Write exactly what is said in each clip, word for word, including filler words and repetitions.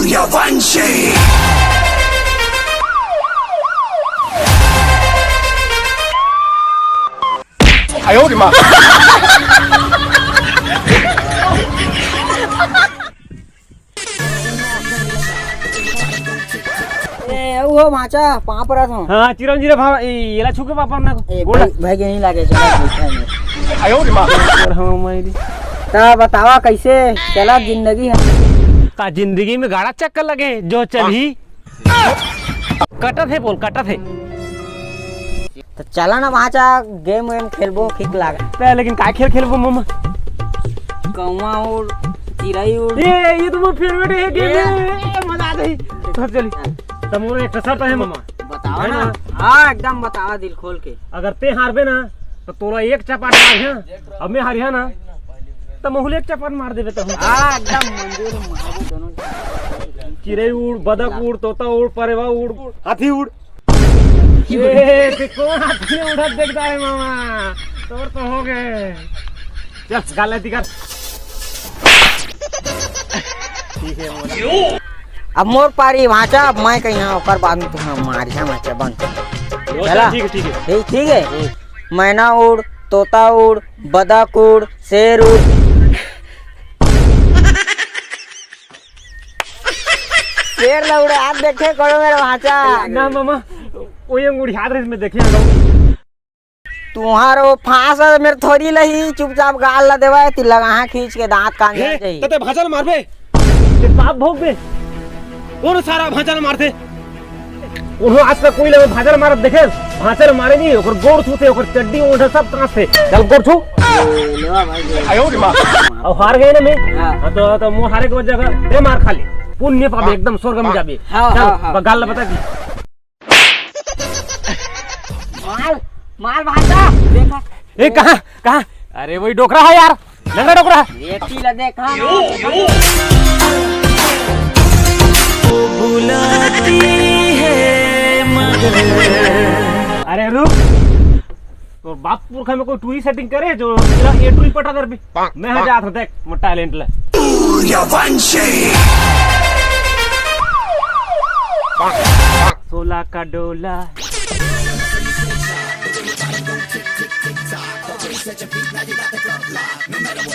Yavanshi. ए, अउ हो भांचा, पाँव परत हूँ। हाँ, चिरंजीव भाव, ए, एला छू के पापा ना ए, गोड़। भाई, भाई के नहीं लागे, चला, बैठा है। और हम माई दी। त बतावा, कैसे चला जिंदगी है? का जिंदगी में गाड़ा चक्कर लगे, जो चलही। कटत हे बोल, कटत हे। त चला ना भांचा, game वेम खेलबो, ठीक लागे। ते लेकिन का खेल खेलबो मामा? कौवा उड़, चिरई उड़। ये, ये तो मोर favourite हे game ए। हे। ए, मजा आ जाही। तो चली। त मोर एक ठो शर्त हे मामा। बतावा है ना। ना? हाँ, एकदम बतावा दिल खोल के। अगर ते हारबे ना, त तोला एक चपाट मारिहा, अब मैं हारिहा ना, त महू ल एक चपाट मार देबे तहूँ। हाँ, एकदम मंजूर, मारबो दोनों। चिरई उड़, बदक उड़, तोता उड़, परेवा उड़, हाथी उड़। ए, ते कोन हाथी उड़त देखता है मामा? तोर तो हो गए। चल, गाल ला दिखा। ठीक है, मोर। अब मोर पारी भांचा, अब मैं कहीं हाँ, ओकर बाद में तुम्हें मारिया भांचा बंद। चला। ठीक है, ठीक है। ठीक, ठीक है। हम्म। मैना उड़, तोता उड़, बदक उड़, शेर उड़। शेर ला उड़ात देखे कोनो मेर भांचा। ना मामा, वो ये उड़ियात रहिस, मैं देखे हंव। तुंहर वो फांस मेर थोरी लही, चुपचाप गाल ला देवा, तिल्ला कहाँ खींच के दांत कान हे, जल जाही। त ते भांचा ल मारबे। ते पाप भोगबे। कोन सारा भांचा ल मारथे? उन्हों आज तक कोई लगे भांचा ल मारत देखे? भांचा ल मारे नहीं, ओकर गोड़ छूथे, ओकर चड्डी ओढ़े सब कांसथे। चल गोड़ छू। ए, लेवा भाई, लेवा। अउ हार गए ना मैं? हाँ। हाँ, तो, तो मोर हारे के वजह का ते मार खा ले। पुण्य पाबे, एकदम स्वर्ग में जाबे। हाँ, चल, हाँ, हाँ। ब-, गाल ला बता दी। मार, मार भांचा, देखा। ए, कहाँ, कहाँ? अरे, वही डोकरा है यार, लंगड़ा डोकरा। बेटी ला देखा। वो बुलाती है मगर। अरे, रुक। तोर बाप पुरखा में कोई टूरी setting करे जो तेला ये टूरी पटा दे अभी। मैं हा जात हूँ, देख मोर talent ले। सोला का डोला।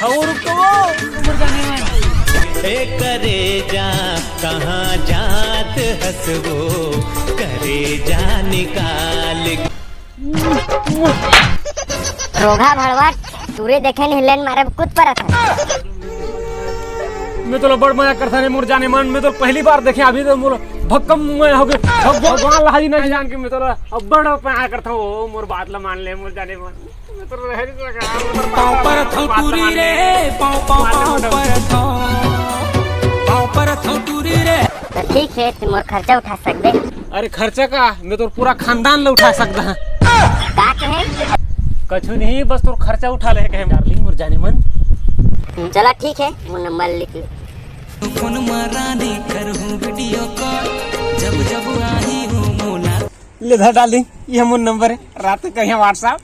और तो वो उमर जाने वाली। ए करेजा, कहाँ जात हस वो, करेजा निकाल। रोगहा भड़वा, टूरी देखे नहीं लेन मारे कूद परत हे। मैं तो बड़ मजाक करता नहीं मोर जाने मन, मैं तो पहली बार देखे, अभी तो मोर भक्कम मैं हो गए, भगवान लहारी नहीं जान के मैं तो अब बड़ प्यार करता हूँ, मोर बात ला मान ले मोर जाने मन। मैं तो रह नहीं सका, मोर पाँव परत हूँ बात ला टूरी मान ले। रे, पाँव, पाँव, पाँव परत हूँ, पाँव परत हूँ टूरी रे। तो ठीक है, तुम मोर खर्चा उठा सकबे। अरे खर्चा का, मैं तो पूरा खानदान ला उठा सकता हूँ। का कहे? कछु नहीं, बस तोर खर्चा उठा ले कहे, darling मोर जाने मन। हम्म, चला ठीक है, मोर नंबर लिख ले। फोन मा रानी करहूँ video call, जब जब आही हूँ मोला। ले धर darling, ये मोर नंबर है, रात के कहिया WhatsApp।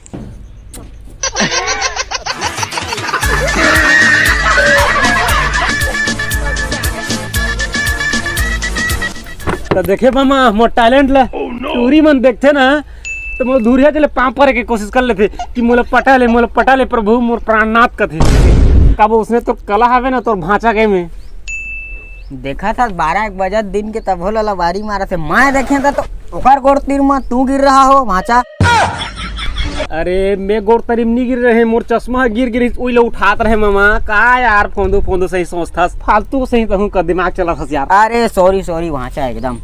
तो देखे मामा, मोर talent ला टूरी मन देखथे ना, तो मोर दूरिहा चले पाँव परे के कोशिश कर लेथे कि मोला पटा ले, मोला पटा ले प्रभु, मोर प्राणनाथ कथे। काबर उसने तो कला हवे ना तोर भांचा के में। देखा था बारह एक बजत दिन के तभो ला लबारी मारत हे। मैं देखे था तो ओकर गोड़ तीर म तू गिर रहा हो भांचा। अरे मैं गोड़ तरी म नी गिर रहे, मोर चश्मा ह गिर गिरिस, उही ला उठात रहे मामा। का यार फोंदू फोंदू सही सोचथस, फालतू सही तहूँ का दिमाग चलाथस यार। अरे sorry sorry भांचा एकदम।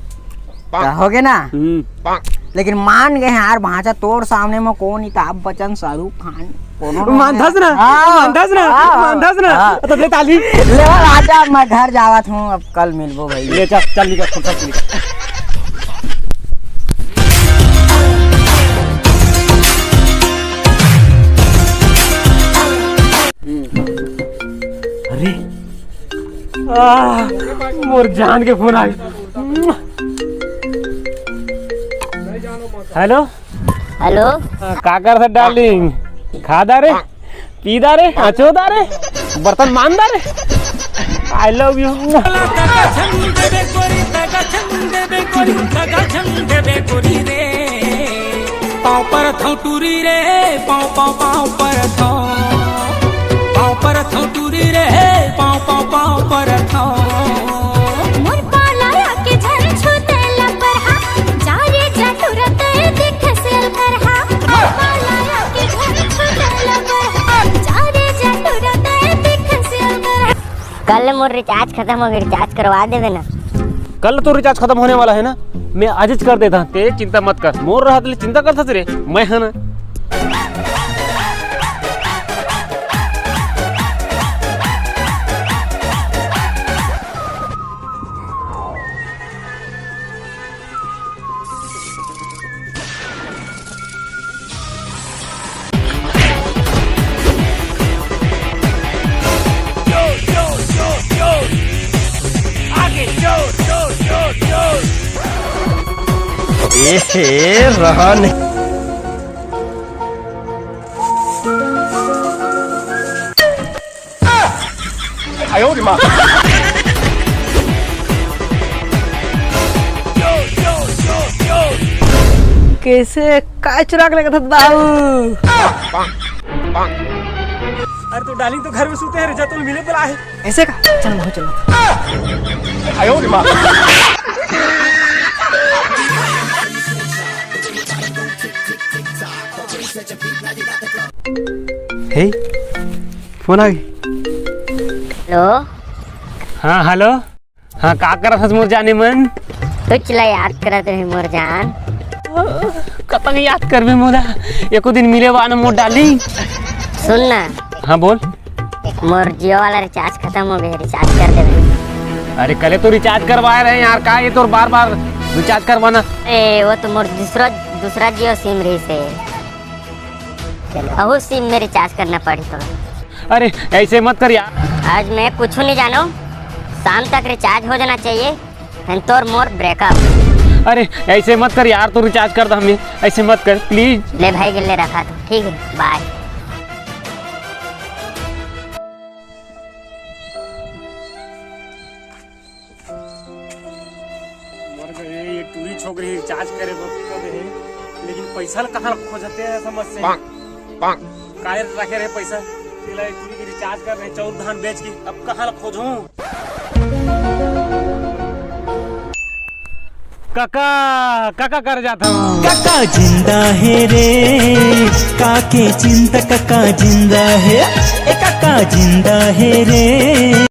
त होगे ना? हम्म। लेकिन मान गे हे यार भांचा, तोर सामने म कोन अमिताभ बच्चन, शाहरुख खान, कोनो मानथस ना? हाँ। मानथस ना? हाँ। मानथस ना? हाँ। तो दे ताली। ले भांचा, मैं घर जावत हूँ, अब कल मिलबो भाई। ले चल, चल निकल, फुर्सत से निकल। अरे, आ, मोर जान के फोन आ गया। हेलो। हेलो। का करत हस darling? खादा रे, पीदा रे, अचोदा रे, बर्तन मांजदा रे। I love you। दगा झन देबे गोरी, दगा झन देबे गोरी, दगा झन देबे गोरी रे। पाँव परत हँव टूरी रे, पाँव, पाँव, पाँव परत हँव। पाँव परत हँव टूरी रे, पाँव, पाँव, पाँव परत हँव। मोर पाँव ला आके झन छू दे लबरहा, जा रे जा टूरा तैं दिखे से अलकरहा। मोर पाँव ला आके झन छू दे लबरहा, जा रे जा टूरा तैं दिखे से अलकरहा। कल मोर रिचार्ज खतम हो गे, रिचार्ज करवा देबे ना। कल तो रिचार्ज खतम होने वाला है ना, मैं आजच कर देथँव, तैं चिंता मत कर। मोर रहत ले चिंता करथस रे, मैं हँव ना। ए हे, रहा नहीं। कइसे काय चुरा के लेगत हस बाबू? अरे तो डार्लिंग तो घर में सुते हे रे, जा तो मिले बुलाए हे। ऐसे का? चल, मैं चलत हँव। हे, फोन आ गे। हेलो। हाँ, हेलो। हाँ, का करत हस मोर जाने मन? कुछ ला याद करत रहेंव मोर जान। कतक याद करबे मोला? एको दिन मिले बर आ ना मोर डार्लिंग। सुन ना। हाँ, बोल। मोर जियो वाला रिचार्ज खतम हो गे, रिचार्ज कर देबे। अरे, कले तो रिचार्ज करवाए रहेंव यार, का ये तोर बार-बार रिचार्ज करवाना? ए, वो तो मोर दूसरा, दूसरा जियो सिम रहिसे। अहू सिम में रिचार्ज करना पड़ही तो। अरे, ऐसे मत कर यार। आज मैं कुछ नहीं जानँव, शाम तक रिचार्ज हो जाना चाहिए, नहीं तोर मोर ब्रेकअप। अरे, ऐसे मत कर यार, तू रिचार्ज कर दे हमें, ऐसे मत कर प्लीज। ले भाई, गिल्ले रखा तो, ठीक है, बाय। मर गए, ये टूरी छोकरी रिचार्ज करे बर कहे हे, लेकिन पैसा ल कहाँ खोजथे समझ से। काय रखे रहे पैसा, तेला ये टूरी के रिचार्ज कर रहे, चाउर धान बेच के, अब कहाँ ल खोजहूँ? काका, काका कर जात हँव। काका जिंदा हे रे, काके चिंता काका जिंदा हे, ए काका जिंदा हे रे।